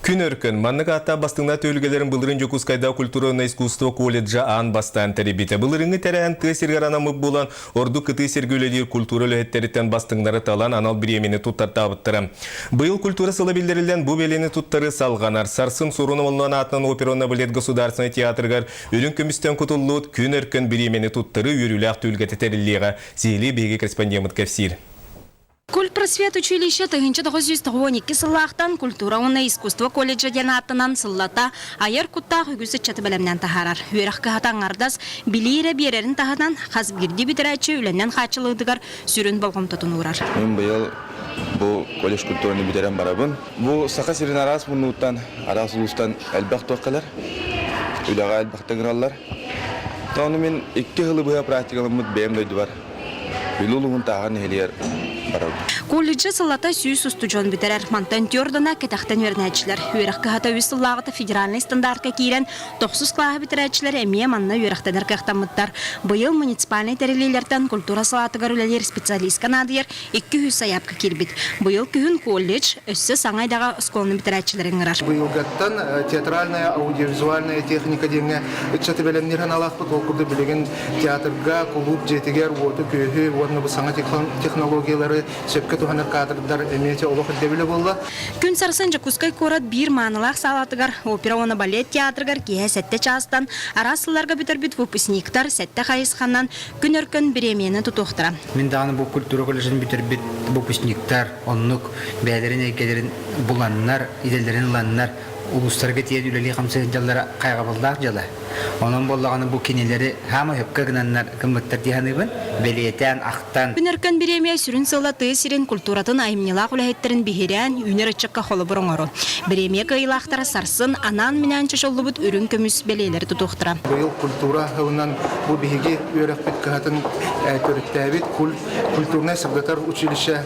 Күн Өркөн, маннык ааттаах бастыҥнар түһүлгэлэрин былырыын Дьокуускайдааҕы культура уонна искусство колледжа аан бастаан тэрийбитэ. Былырыыҥҥы тэрээһин тыа сиригэр анаммыт буолан, ордук кытыы сиргэ үлэлиир культура үлэһиттэриттэн бастыҥнары талан анал бириэмэни туттартаабыттара. Быйыл культура сыла биллэриллэн, бу бэлиэни туттарыы салҕанар. Сарсын Сурун Омоллоон аатынан опера уонна балет государственнай театрыгар үрүҥ көмүстэн кутуллубут Күн Өркөн бириэмэни туттарыы үөрүүлээх түһүлгэтэ тэриллиэҕэ. Сиһилии биһиги корреспондеммыт кэпсиир. Культпросвет училище 1992 сыллаахтан культура уонна искусство колледжа диэн ааттанан сыллата айар куттаах үгүс ыччаты бэлэмнээн таһаарар. Үөрэх кыһата аҥардас билии эрэ биэрэрин таһынан хас биирдии бүтэрээччи үлэнэн хааччылыытыгар сүрүн болҕомтотун уурар. Мин быйыл бу колледж культураны бүтэрэн барабын. Бу Саха сирин араас муннугуттан, араас улуустан элбэх туох кэлэр. Үлэҕэ элбэхтик ыҥыраллар. Ону мин икки сылы быһа практикаламмыт бэйэм дойдубар Бүлүү улууһун Тааһа нэһилиэгэр барабын. Колледжы сыллата 100 устудьуон бүтэрэр. Мантан түөрт кэтэхтэн үөрэнээччилэр. Үөрэх кыһата үс сыллааҕыта федеральнай стандартка киирэн, тохсус кылааһы бүтэрээччилэр эмиэ манна үөрэхтэнэр кыахтаммыттар. Быйыл муниципальнай тэриллиилэртэн культура салаатыгар үлэлиир специалистка наадыйар 200 сайаапка киирбит. Быйыл күһүн колледж өссө саҥа идэҕэ оскуоланы бүтэрээччилэри ыҥырар. Быйылгаттан театральная аудиовизуальная техника диэҥҥэ ыччаты бэлэмниир санаалаахпыт. Ол курдук билигин театрга, кулууп дьиэтигэр уоту-күөһү уонна бу саҥа технологиялары сөпкө туһанар кадрдар эмиэ олох ирдэбилэ буолла. Күн сарсын Дьокуускай куорат биир маанылаах саалатыгар опера уонна балет театрыгар киэһэ сэттэ чаастан араас сылларга бүтэрбит выпускниктар сэттэ хайысханан күн өркөн бириэмийэни тутуохтара. Мин даҕаны бу культура колледжын бүтэрбит выпускниктар оннук бэйэлэрин эйгэлэрин буланнар, идэлэрин ыланнар улуустарга тиийэн үлэлии-хамсыы сылдьаллара хайҕабыллаах дьыала. Онон буоллаҕына бу кинилэри хаама сөпкө гынаннар гыммыттар дии саныыбын. Бэлиэтээн, ахтан. Күн Өркөн бириэмийэ сүрүн сыала тыа сирин культуратын айымньылаах үлэһиттэрин биһирээн, үүнэр ыччакка холобур оҥоруу. Бириэмийэ кыайыылаахтара сарсын анаан-минээн чочуллубут үрүҥ көмүс бэлиэлэри тутуохтара. Быйыл культура сылынан бу биһиги үөрэхпит кыһатын төрүттээбит культурнай сырдатар училище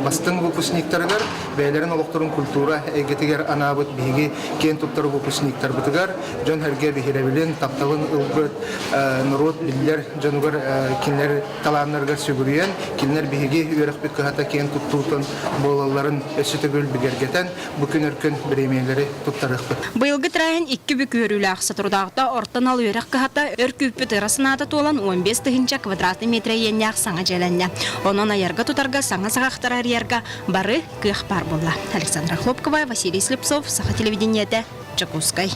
бастыҥ выпускниктарыгар бэйэлэрин олохторун культура эйгэтигэр анаабыт биһиги киэн туттар выпускниктарбытыгар дьон-сэргэ биһирэбилин, тапталын ылбыт норуот биллэр дьонугар кинилэр талааннарыгар сүгүрүйэн, кинилэр биһиги үөрэхпит кыһата киэн туттуутун буолалларын өссө төгүл бигэргэтэн, бу күн өркөн бириэмийэлэри туттарыахпыт. Быйылгы тэрээһин икки бүк үөрүүлээх. Соторутааҕыта орто анал үөрэх кыһата өр күүппүт ыра санаата туолан 15 тыһыынча квадратный метр иэннээх саҥа дьиэлэннэ. Онон айарга-тутарга саҥа саҕахтары арыйарга бары кыах баар буолла. Александра Хлопкова, Василий Слепцов, Саха телевидениетэ, Дьокуускай.